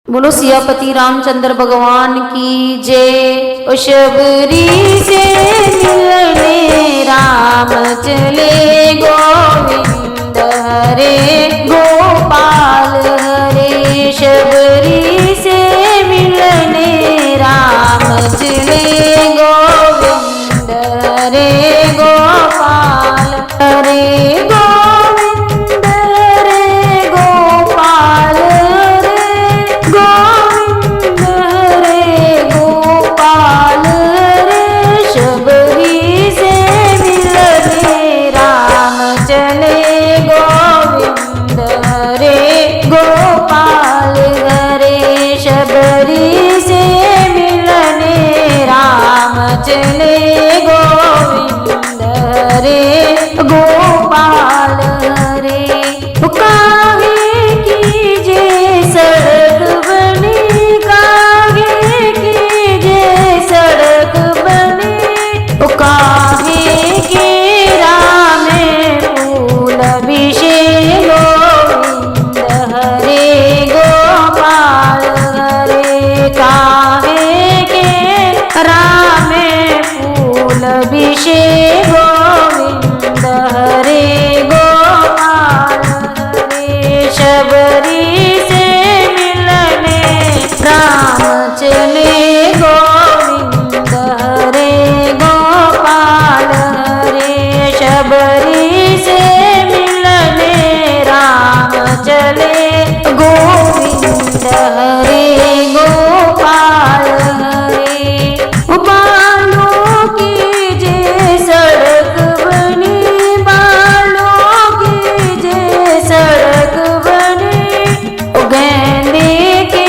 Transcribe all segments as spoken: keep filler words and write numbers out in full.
बोलो सियापति रामचंद्र भगवान की जय। ओ शबरी से मिलने राम चले गोविंद हरे गोपाल हरे। शबरी से मिलने राम चले गोविंद हरे गोपाल हरे गोविंद हरे गोपाल हरे गोविंद हरे गोपाल हरे। शबरी से मिलने राम चले गोविंद हरे गोपाल हरे। शबरी से मिलने राम चले गोविंद हरे गोपाल हरे। काहे कीजे सड़क बनी, काहे कीजे सड़क बनी। ओ काहे के रामे फूल बिछे गोविंद हरे गोपाल हरे। काहे के रामे फूल बिछे गोविंद हरे गोपाल हरे। शबरी से मिलने राम चले गोविंद हरे गोपाल हरे। शबरी से मिलने राम चले गोविंद हरे गोपाल हरे। बालों की जे सड़क बनी, बालों की जे सड़क बनी। ओ गेंदे के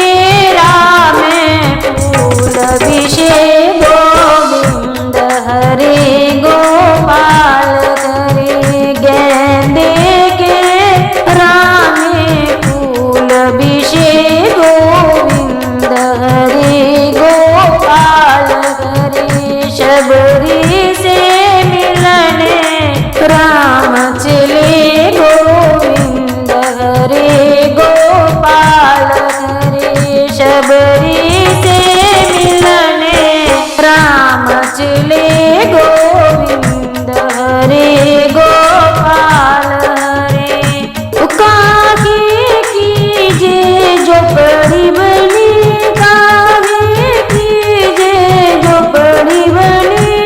रामे फूल बिछे गोविंद हरे गोपाल हरे। गेंदे के रामे फूल बिछे गोविंद हरे गोपाल हरे। शबरी से मिलने राम चले गोविंद हरे गोपाल हरे। शबरी से मिलने राम चले गोविंद हरे गोपाल हरे। काहे कीजे झोपड़ी बनी, काहे कीजे झोपड़ी बनी।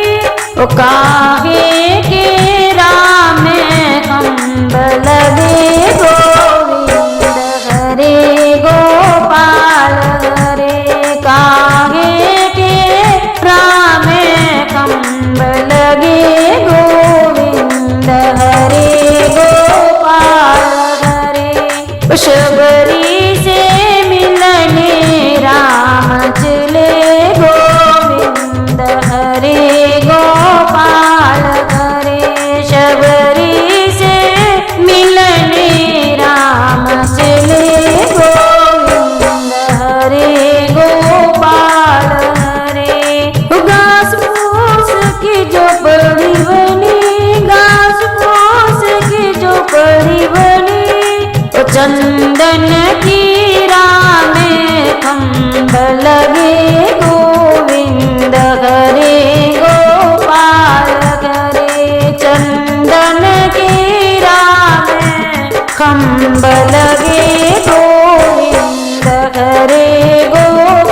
ओ काहे के रामे खंभ लगे गोविंद हरे गोपाल हरे। काहे के रामे खंभ लगे गोविंद हरे गोपाल हरे। शबरी से मिलने राम चले गोविंद हरे गोपाल हरे। शबरी से मिलने राम चले गोविंद हरे गोपाल हरे। घास फूस की झोपड़ी बनी, घास फूस की झोपड़ी बनी। ओ चंदन की रामे खंभ लगे गोविंद हरे गोपाल हरे। चंदन की रामे खंभ लगे गोविंद हरे गोपाल